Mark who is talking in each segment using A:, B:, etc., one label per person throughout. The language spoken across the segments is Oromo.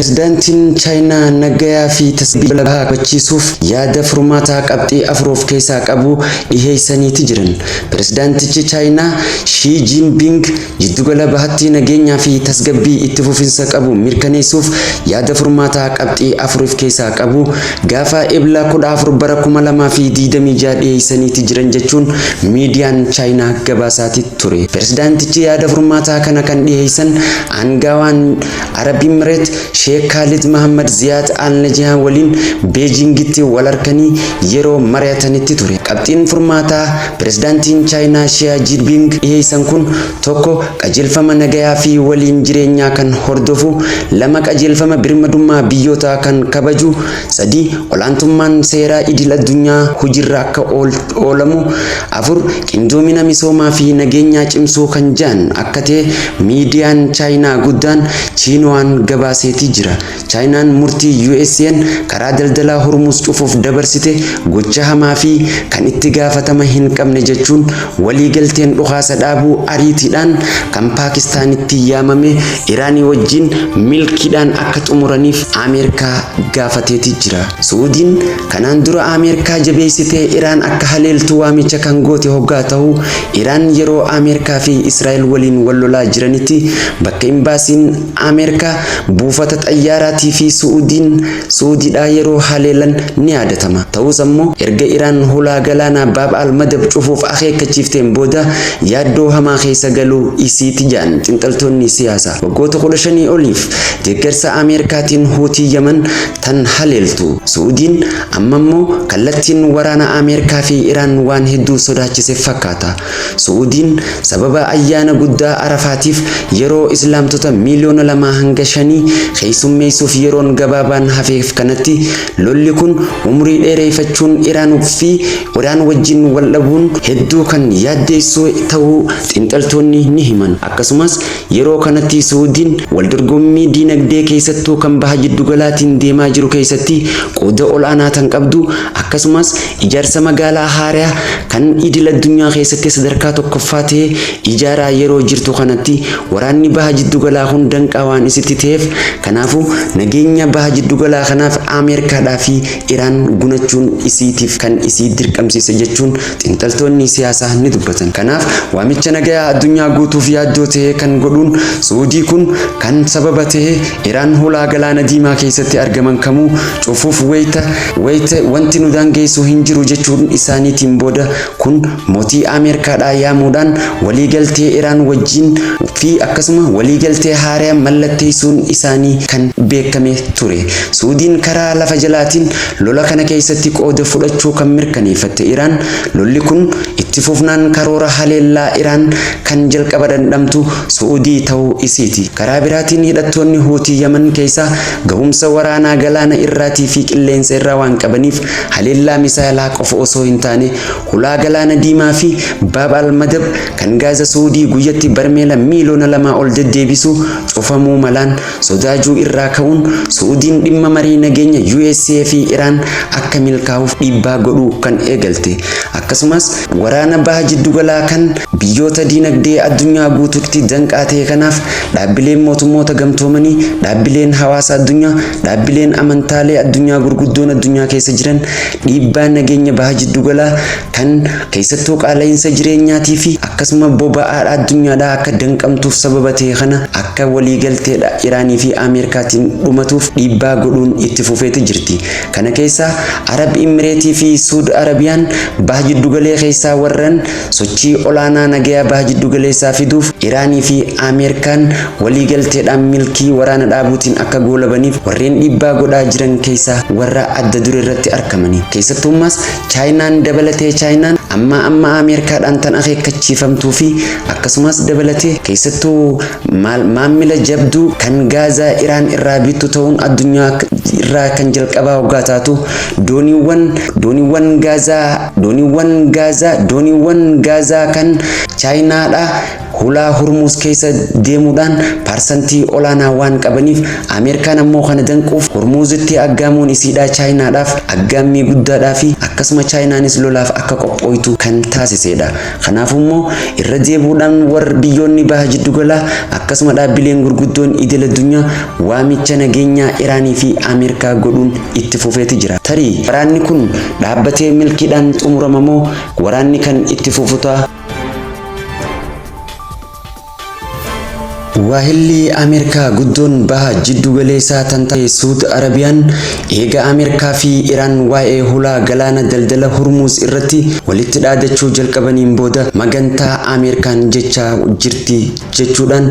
A: Pireezidaantiin Chaayinaa nagayaa fi tasgabbii kabachiisuuf yaada furmaataa qabxii 4 of keessaa qabu dhiheessaniiti jiran. Pireezidaantichi Chaayinaa Shii Jinping jiddugala bahatti nageenyaa fi tasgabbii itti fufinsa qabu mirkaneessuuf yaada furmaataa qabxii 4 of keessaa qabu gaafa Ebla 14 bara 2026 dhiheessaniiti jiran jechuun miidiyaan Chaayinaa gabaasaati ture. Pireezidaantichi yaada furmaataa kana kan dhiheessan aangawaan Arab Imireet Sheek Khalid Mohammed Ziyaad Al Nahyan waliin Beejingitti wal harkanii yeroo mari'atanitti ture. Qabxiin furmaataa pireezidaantiin Chaayinaa Xi Jinping dhiheessan kun: 1, qajeelfama nagayaa fi waliin jireenyaa kan hordofu; 2, qajeelfama birmadummaa biyyootaa kan kabaju; 3, olaantummaan seeraa idil addunyaa hojiirra akka oolamu; 4, qindoomina misoomaa fi nageenyaa cimsuu kan jedhan akka ta'e miidiyaan Chaayinaa guddaan Chiinuwaan gabaaseetii jira. Chaayinaan murtii USA'n karaa daldalaa Hormuz cufuuf dabarsite gocha hamaa fi kan itti gaafatama hin qabne jechuun, waliigalteen dhukaasa dhaabuu ariitiidhaan kan Paakistaanitti yaamame Iraanii wajjin milkiidhaan akka xumuraniif Ameerikaa gaafateeti jira. Suudiin kanaan dura Ameerikaa jabeessitee Iraan akka haleeltu waamicha kan goote hoggaa ta'u, Iraan yeroo Ameerikaa fi Israa'el waliin wal lolaa jiranitti bakka imbaasiin Ameerikaa, buufata xayyaaraatii fi Suudiin Suudiidhaa yeroo haleelan ni yaadatama. Ta'us ammoo erga Iraan hulaa galaanaa Baab al-Madab cufuuf akeekkachiifteen booda yaaddoo hamaa keessa galuu isiiti jedhan xiinxaltoonni siyaasaa. Waggoota 15 oliif deeggarsa Ameerikaatiin Huutii Yaman tan haleeltu Suudiin amma immoo kallattiin waraana Ameerikaa fi Iraan waan hedduu sodaachise fakkaata. Suudiin sababa ayyaana guddaa Arafaatiif yeroo Islaamtota miiliyoona 2 hanga 5 keessummeessuuf yeroon gabaabaan hafeef kanatti, lolli kun umurii dheereeffachuun Iraan fi Iraan wajjin wal dhabuun hedduu kan yaaddeessu ta'uu xiinxaltoonni ni himan. Akkasumas yeroo kanatti Suudiin waldorgommii diinagdee keessattuu kan baha jiddugalaatiin deemaa jiru keessatti qooda ol'aanaa kan qabdu, akkasumas ijaarsa magaalaa haaraa kan idil addunyaa keessatti sadarkaa tokkoffaa ta'e ijaaraa yeroo jirtu kanatti, waraanni baha jiddugalaa kun danqaa waan isitti ta'eef, kanaafuu nageenya baha jiddugalaa kanaaf Ameerikaadhaa fi Iraan gunachuun isiitiif kan isii dirqamsiise jechuun xiinxaltoonni siyaasaa ni dubbatan. Kanaaf waamicha nagayaa addunyaa guutuuf yaaddoo ta'e kan godhuun Suudii kun kan sababa ta'e Iraan hulaa galaana diimaa keessatti argaman kamuu cufuuf wayita wayita wanti nu daangeessu hin jiru jechuun isaaniitiin booda, kun mootii Ameerikaadhaa yaamuudhaan waliigaltee Iraan wajjin fi akkasuma waliigaltee haaraa mallatteessuun isaanii kan beekame ture. Suudiin karaa lafa jalaatiin lola kana keessatti qooda fudhachuu kan mirkaneeffatte Iraan, lolli kun itti fufnaan karoora haleellaa Iraan kan jalqaba dhandhamtu Su'uudii ta'uu isiiti. Karaa biraatiin hidhattoonni Huutii Yaman keessaa gahumsa waraanaa galaana irraatii fi qilleensa irraa waan qabaniif, haleellaa misaayilaa qofa osoo hin taane hulaa galaana diimaa fi Baab al-Madab kan gaaza Suudii guyyatti barmeela miiliyoona 2 ol deddeebisu cufamuu malaan sodaajuu irraa ka'uun, Suudiin dhimma marii nageenya USA fi Iraan akka milkaa'uuf dhiibbaa godhuu kan eegalte. Akkasumas waraana baha jiddugalaa kan biyyoota diinagdee addunyaa guutuutti danqaa ta'e kanaaf dhaabbileen mootummoota gamtoomanii, dhaabbileen hawaasa addunyaa, dhaabbileen amantaalee addunyaa gurguddoon addunyaa keessa jiran dhiibbaa nageenya baha jiddugalaa kan keessattuu qaala'insa jireenyaatii fi akkasuma boba'aadha addunyaadhaa akka danqamtuuf sababa ta'e kana akka waliigalteedha Iraanii fi Ameerikaatiin dhumatuuf dhiibbaa godhuun itti fufeeti jirti. Kana keessa Arab Imireetii fi Suud Arabiyaan baha jiddugalee keessaa warran sochii olaanaa nagayaa baha jiddugaleessaa fiduuf Iraanii fi Ameerikaan waliigalteedhaan milkii waraana dhaabuutiin akka goolabaniif warreen dhiibbaa godhaa jiran keessaa warra adda dure irratti argamani. Keessattuummas Chaayinaan dabalatee, Chaayinaan amma amma Ameerikaadhaan tan akeekkachiifamtuu fi akkasumas dabalatee keessattuu maammila jabduu kan gaazaa Iraan irraa bittu ta'uun addunyaa irraa kan jalqabaa hoggaa taatu, dooniiwwan gaazaa kan Chaayinaadha. Hulaa Hurmuuz keessa deemuudhaan parsantii olaanaa waan qabaniif, Ameerikaan ammoo kana danquuf Hurmuuzitti aggaamuun isiidhaa Chaayinaadhaaf aggaammii guddaadhaa fi akkasuma Chaayinaanis lolaaf akka qophooytu kan taasisedha. Kanaafuu immoo irra deebi'uudhaan warri biyyoonni baha jiddugalaa akkasuma dhaabbileen gurguddoon idil addunyaa waamicha nageenyaa Iraanii fi Ameerikaa godhuun itti fufeeti jira. Tarii waraanni kun dhaabbatee milkiidhaan xumurama moo waraanni kan itti fufu ta'a? Waahilli Ameerikaa guddoon baha jiddu galeessaa tan taate Suud Arabiyaan eega Ameerikaa fi Iraan waa'ee hulaa galaana daldala Hurmuuz irratti walitti dhaadachuu jalqabaniin booda magantaa Ameerikaan jechaa jirti jechuudhaan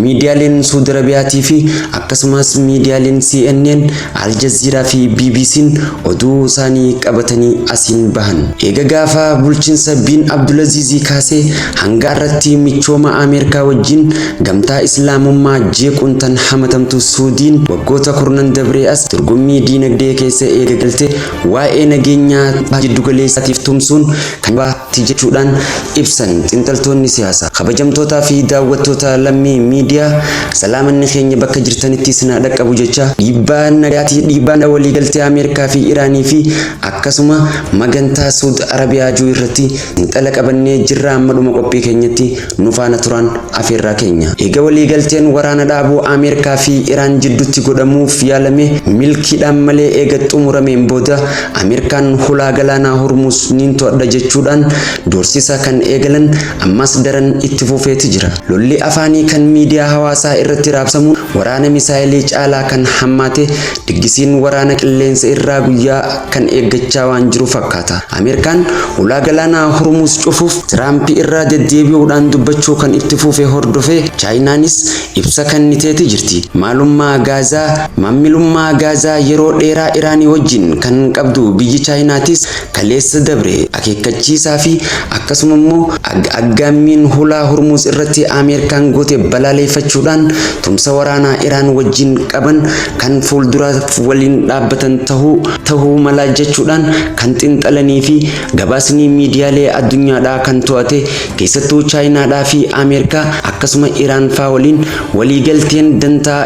A: miidiyaaleen Suud Arabiyaatii fi akkasumas miidiyaaleen CNN, Al Jazeera fi BBC'n oduu isaanii qabatanii asiin bahan. Eega gaafa bulchiinsa Bin Abdulaziizii kaasee hanga har'atti michooma Ameerikaa wajjin gamtaa Islaamummaa jeequun tan hamatamtu Suudiin waggoota kurnan dabree as dorgommii diinagdee keessa eega galte waa'ee nageenyaa baha jiddugaleessaatiif tumsuun kan ti jechuudhaan ibsan xinxaltoonni siyaasaa. Kabajamtootaa fi daawwattoota Lammii Miidiyaa, salaamanni keenya bakka jirtanitti isin haa dhaqqabu jechaa, dhiibbaa nagayaatii dhiibbaa waliigaltee Ameerikaa fi Iraanii fi akkasuma magantaa Suud Arabiyaa juu irratti xinxala qabannee jirra, amma dhuma qophii keenyatti nu faana turaan afeerraa keenya. Eega waliigalteen waraana dhaabuu Ameerikaa fi Iraan jiddutti godhamuuf yaalame milkiidhaan malee eega xumurameen booda, Ameerikaan hulaa galaanaa Hormuuz niin to'adha jechuudhaan doorsisa kan eegalan ammas daran itti fufeeti jira. Lolli afaanii kan miidiyaa hawaasaa irratti raabsamuun waraana misaayilii caalaa kan hammaate diggisiin waraana qilleensa irraa guyyaa kan eeggachaa waan jiru fakkaata. Ameerikaan hulaa galaanaa Hormuuz cufuuf Tiraampi irraa deddeebi'uudhaan dubbachuu kan itti fufe hordofee Chaayinaanis ibsa kenniteeti jirti. Maalummaa Gaazaa, Maammilummaa Gaazaa yeroo dheeraa Iraanii wajjin kan qabdu biyyi Chaayinaatis kaleessa dabre akeekkachiisaa fi akkasuma immoo aggaammiin hulaa Hormuuz irratti Ameerikaan goote balaaleeffachuudhaan tumsa waraanaa Iraan wajjin qaban kan fuulduraaf waliin dhaabbatan tahuu mala jechuudhaan kan xinxalanii fi gabaasni miidiyaalee addunyaadhaa kan to'ate, keessattuu Chaayinaadhaa fi Ameerikaa akkasuma Iraan faa waliin waliigalteen dantaa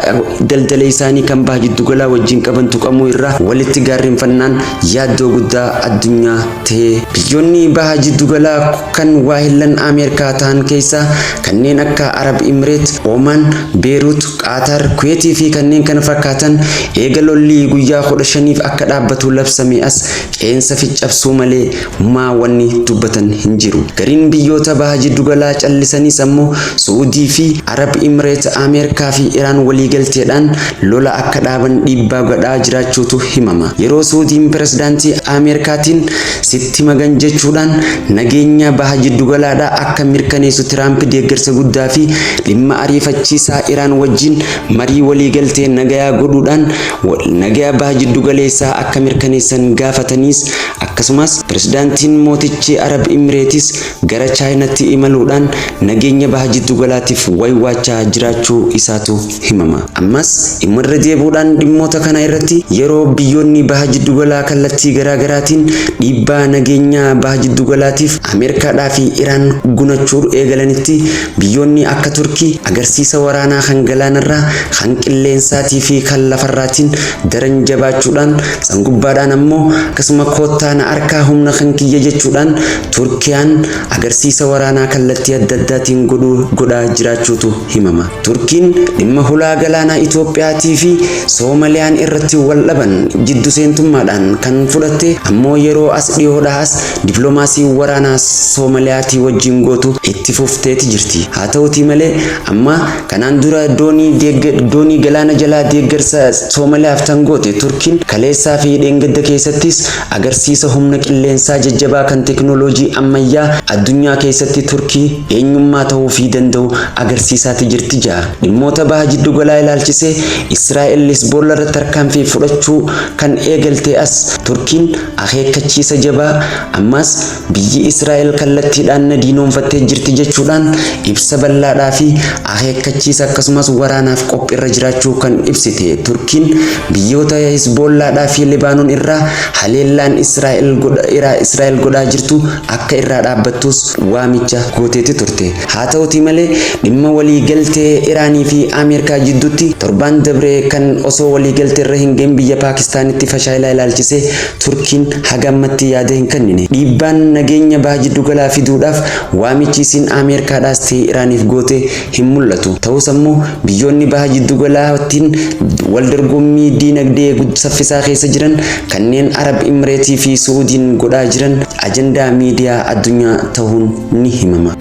A: daldala isaanii kan baha jiddugalaa wajjin qaban tuqamuu irraa walitti gaarrenfannaan yaaddoo guddaa addunyaa ta'e. Biyyoonni baha jiddugalaa kan waahillan Ameerikaa ta'an keessaa kanneen akka Arab Imireet, Oomaan, Beerut, Qaataar, Kuweetii fi kanneen kana fakkaatan eega lolli guyyaa 15f akka dhaabbatu labsame as qeensa fi cabsuu malee humaa wanni dubbatan hin jiru. Gariin biyyoota baha jiddugalaa callisanis ammoo Su'uudii fi Arab Imireet Ameerikaa fi Iraan waliigalteedhaan lola akka dhaaban dhiibbaa godhaa jiraachuutu himama. Yeroo Su'uudiin pirezidaantii Ameerikaatiin sitti magan jechuudhaan nageenya baha jiddugalaadhaa akka mirkaneessu Tiraamp deeggarsa guddaa fi dhimma ariifachiisaa Iraan wajjin marii waliigaltee nagayaa godhuudhaan nagaya baha jiddugaleessaa akka mirkaneessan gaafataniis, akkasumas pirezidaantiin mootichi Arab Imireetis gara Chaayinatti imaluudhaan nageenya baha jiddugalaatiif waywaachaa jiraachuu isaatu himama. Ammas dhimma irra deebi'uudhaan dhimmoota kana irratti yeroo biyyoonni baha jiddugalaa kallattii garaa garaatiin dhiibbaa nageenya baha jiddugalaatiif Ameerikaadhaa fi Iraan gunachuu eegalanitti, biyyoonni akka Turkii agarsiisa waraanaa kan galaanarraa, kan qilleensaatii fi kan lafarraatiin daran jabaachuudhaan, san gubbaadhaan ammoo akkasuma koottaa na arkaa humna kan kiyya jechuudhaan Turkiyaan agarsiisa waraanaa kallattii adda addaatiin godhaa jiraachuutu himama. Turkiin dhimma hulaa galaanaa Itoophiyaatii fi Soomaliyaan irratti wal dhaban jiddu seentummaadhaan kan fudhatte ammoo yeroo as dhiyoodhaa as diplomaasii waraanaa Soomaliyaatii wajjin gootu itti fufteeti jirti. Haa ta'utii malee amma kanaan dura doonii galaana jalaa deeggarsa Soomaliyaaf tan goote Turkiin kaleessaa fi dheengadda keessattis agarsiisa humna qilleensaa jajjabaa kan teknooloojii ammayyaa addunyaa keessatti Turkii eenyummaa ta'uufii danda'u agarsiisaati jirti ja'a. Dhimmoota baha jiddugalaa ilaalchisee Israa'el Hezbollah irratti tarkaanfii fudhachuu kan eegalte as Turkiin akeekkachiisa jabaa ammas biyyi Israa'el kallattiidhaan na diinoomfattee jirti jechuudhaan ibsa bal'aadhaa fi akeekkachiisa akkasumas waraana waraanaaf qophiirra jiraachuu kan ibsite Turkiin, biyyoota Hizboollaadhaa fi Libaanon irraa haleellaan Israa'el godhaa jirtu akka irraa dhaabbattus waamicha gooteetti turte. Haa ta'utii malee, dhimma waliigaltee Iraanii fi Ameerikaa jidduutti torbaan dabre kan osoo waliigaltee irra hin gahin biyya Paakistaanitti fashaayilaa ilaalchisee Turkiin haga ammatti yaada hin kennine. Dhiibbaan nageenya Baha Jiddugalaa fiduudhaaf waamichi isiin Ameerikaadhaas ta'e Iraaniif goote hin mul'atu. Ta'us ammoo biyyoonni Baha Jiddugalaattiin wal dorgommii diinagdee saffisaa keessa jiran kanneen Arab Imireetii fi Su'uudiin godhaa jiran ajandaa miidiyaa addunyaa ta'uun ni himama.